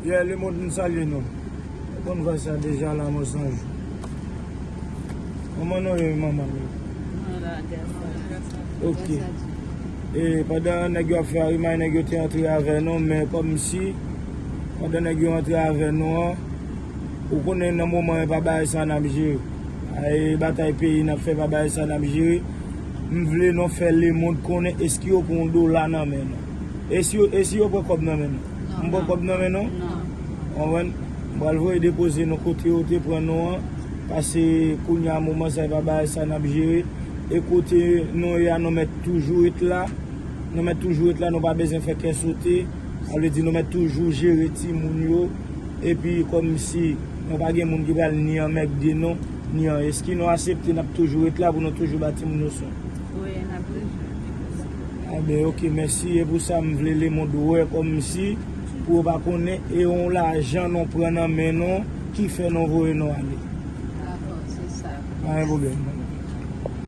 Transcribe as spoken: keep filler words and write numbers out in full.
Yeah, lemonn, m salye nou. Konn vwayaj sa deja la, mwen sonje. Kòman nou ye, manman nou? Ok. E pandan nèg yo ap fè arimay, nèg yo te antre avè nou, men kòmsi pandan nèg yo antre avè nou an, ou konnen nan moman e pa bagay sa n ap jere. E batay peyi n ap fè, pa bagay sa n ap jere. M vle nou fè lemonn konnen eski yo pran yon dola nan men nou. Eski yo, eski yo pran kòb nan men nou? M pran kòb nan men nou? Konprann? M pral voye depoze nou kote yo te pran nou an. Pase kounye a moman sa e pa bagay sa n ap jere. E kote nou ye a, nou mèt toujou ret la. Nou mèt toujou ret la, nou pa bezwen fè kè sote. Sa vle di nou mèt toujou jere timoun yo. Epi kòmsi nou pa gen moun ki pral ni anmègde nou, ni an. Eski nou aksepte n ap toujou ret la pou nou toujou ba timoun yo swen? Wi, n ap toujou ret la. Enben, ok, mèsi. E pou sa, m vle lemonn wè kòmsi, pou yo pa konnen, e yon lajan nou pran nan men nou ki fè nou voye nou ale. Dakò, se sa. Pa gen pwoblèm.